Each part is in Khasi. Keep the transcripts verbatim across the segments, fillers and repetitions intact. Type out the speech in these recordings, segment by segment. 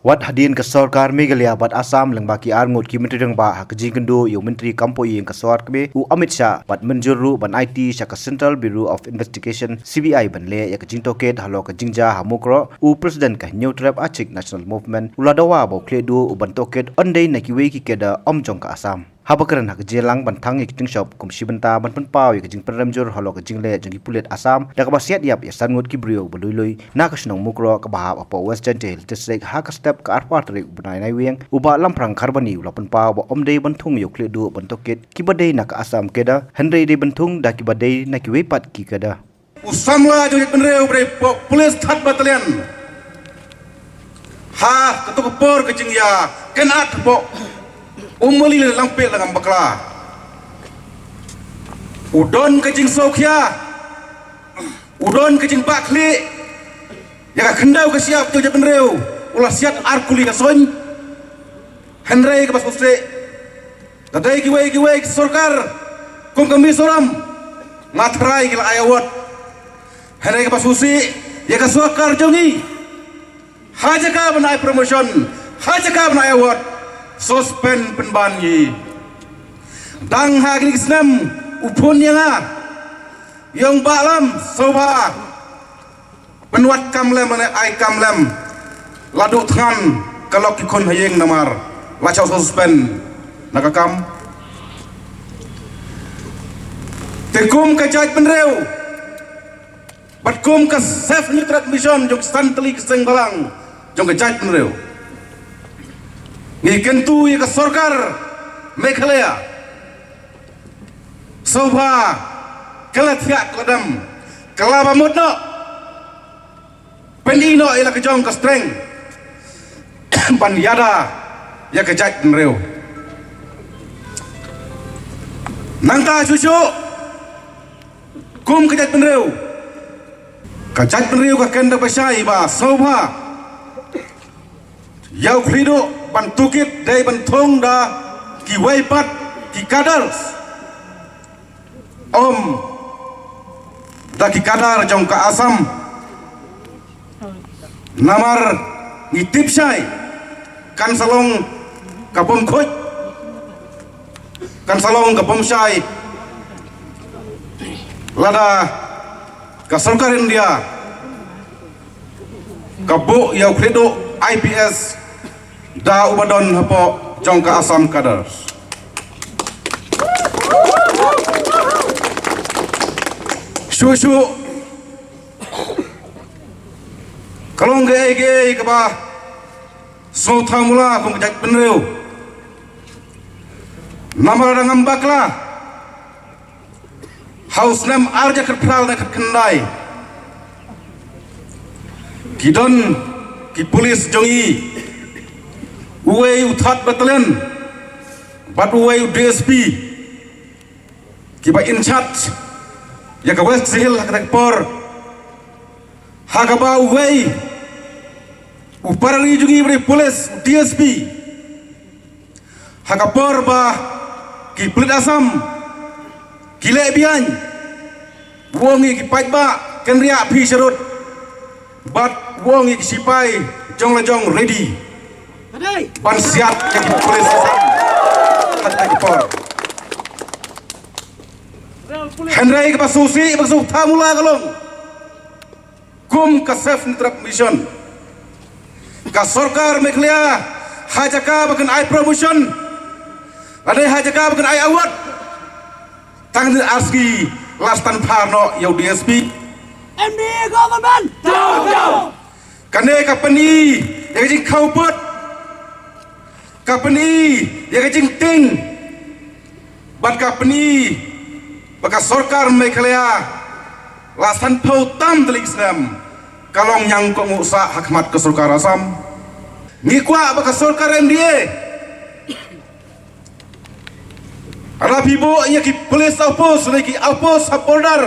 Wat hadien ka sorkar Meghalaya bad Assam lyngba ki arngut ki myntri rangbah ha ka jingkynduh ïa u Myntri kam poh ïing ka sorkar kmie u Amit Shah bad mynjur ruh ban aiti sha ka Central Bureau of Investigation, C B I, ban leh ïa ka jingtohkit halor ka jingjia ha Mukroh, u President ka Hynñiewtrep Achik National Movement u la dawa ba u khlieh duh u ban tohkit ym dei na kiwei ki kader ym jong ka Assam. Haba kren ha ka jingïalang ban thang ïa ki jingshop kum shi bynta ban pynpaw ïa ka jingpynrem jur halor ka jingleh jong ki pulit Assam da kaba siat ïap ïa san ngut ki briew ba lui lui na ka shnong Mukroh kaba hap hapoh West Jaintia Hills District, ha ka step ka arphew ar tarik u bnai Naiwieng, u Bah Lamphrang Kharbani u la pynpaw ba ym dei ban thung ïa u khlieh duh ban tohkit kiba dei na ka Assam kader, hynrei dei ban thung da kiba dei na kiwei pat ki kader. U samla jong jaitbynriew ba dei hapoh Police Third Battalion, ha kato ka por ka jingïakynad hapoh Umali lane Langpih Langam Bakla, u don ka jingsngewkhia, u don ka jingbahkhlieh ïa ka khyndew ka shyiap jong jaitbynriew. U la siat ar kuli ka suiñ. Hynrei kaba sngewsih, da dei kiwei kiwei ki sorkar kum ka Mizoram, nga tharai ki la ai award. Hynrei kaba sngewsih, ïa ka sorkar jong ngi, ha jaka ban ai promotion, ha jaka ban ai award, suspend pynban ngi. Dang ha kine ki snem u phone ïa nga, ïa u Bah Lam Sopha, pynwad kam lem ne ai kam lem, la duh thngan ka lok ki khun ha ïing namar la shah suspend na ka kam. Te kum ka jaitbynriew bad kum ka Save Hynñiewtrep Mission jong san tylli ki seng bhalang jong ka jaitbynriew, ngi kyntu ïa ka sorkar Meghalaya, sngewbha ka la thiah ka la dem, ka la ba mut noh, pyni noh ïa la ka jong ka strength ban ïada ïa ka jaitbynriew. Nangta shuh shuh kum ka jaitbynriew, ka jaitbynriew ka kynduh ba shai ba sngewbha ïa u khlieh duh ban tohkit dei ban thung da kiwei pat ki cadres, ym da ki kader jong ka Assam. Namar ngi tip shai kan sa long ka bym khuid, kan sa long ka bym shai lada ka sorkar India ka buh ïa u khlieh duh I P S da uba don hapoh jong ka Assam cadres. Shuh shuh ka long kaei kaei kaba sngewthuh mula kum ka jaitbynriew. Namar da ngam bakla, ha u snem ar hajar khatphra ne khatkhyndai, ki don ki police jong ngi, uwei u Third Battalion bad uwei u D S P, kiba in charge ïa ka West Jaintia Hills ha kata ka por, ha kaba uwei u para ri jong ngi ba dei police, u D S P, ha ka por ba ki pulit Assam ki leh biang, u ong ïa ki paidbah, kynriah phi sharud, bad u ong ïa ki sipai jong la jong ready ban siat ïa ki pulit Assam ha kata ka por. Hynrei kaba sngewsih, kaba sngewthuh mula ka long, kum ka Save Hynñiewtrep Mission, ka sorkar Meghalaya, ha jaka ba kan ai promotion lane ha jaka ba kan ai award, tang ne ar sngi la stanpar noh ïa u D S P. M D A government down, down. Kane ka pyni ïa ka jingkhawpud, ka pyni ïa ka jingtieng, bad ka pyni ba ka sorkar Meghalaya la sanphew tam tylli ki snem ka long ñiangkohnguh sah ha khmat ka sorkar Assam. Ngi kwah ba ka sorkar M D A, lada phi buh ïa ki police outpost ne ki outpost ha border,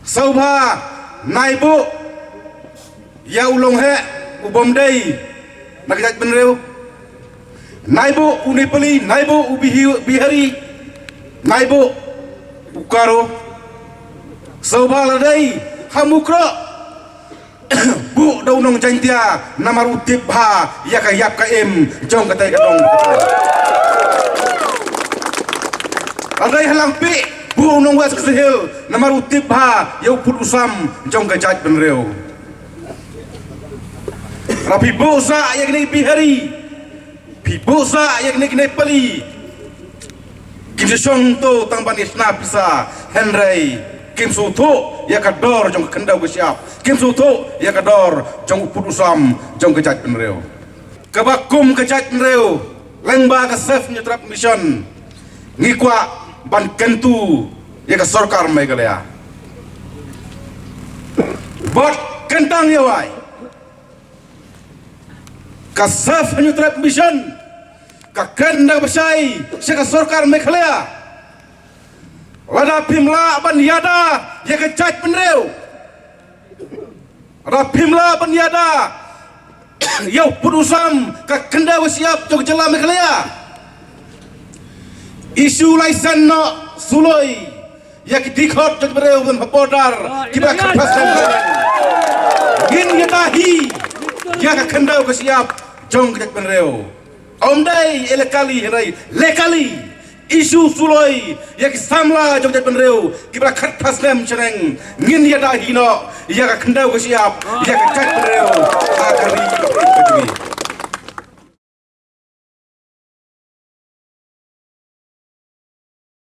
sngewbha nai buh ïa u Longheh, u bym dei na ka jaitbynriew. Nai buh u Nepali, nai buh u Bihi-, Bihari, nai buh u Garo. Sngewbha lada dei ha Mukroh, buh da u nong Jaintia namar u tip bha ïa ka ïap ka im jong katei ka dong. Lada ïa ha Langpih buh u nong West Khasi Hills namar u tip bha ïa u pud u sam jong ka jaitbynriew. Lada phi buh sah ïa kine ki Bihari, phi buh sah ïa kine ki Nepali, kim shu shong to tang ban ïa shna pisa, hynrei kim sngewthuh ïa ka dor jong ka khyndew ka shyiap, kim sngewthuh ïa ka dor jong u pud u sam jong ka jaitbynriew. Kaba kum ka jaitbynriew lyngba ka Save Hynñiewtrep Mission ngi kwah ban kyntu ïa ka sorkar Meghalaya bad kyntang ïa wai. Ka Save Hynñiewtrep Mission ka kren da kaba shai sha ka sorkar Meghalaya. Lada phim lah ban ïada ïa ka jaitbynriew, lada phim lah ban ïada ïa u pud u sam ka khyndew ka shyiap jong ka jylla Meghalaya, issue license noh suloi ïa ki dkhot jong ki briew ban ha border kiba khatphra snem. Ngin ïada hi ïa ka khyndew ka shyiap jong ka jaitbynriew. Ym dei illegally hynrei legally. Issue suloi ïa ki samla jong ka jaitbynriew kiba khatphra snem shaneng. Ngin ïada hi noh ïa ka khyndew ka shyiap, ïa ka jaitbynriew, ha ka ri ka jong ngi.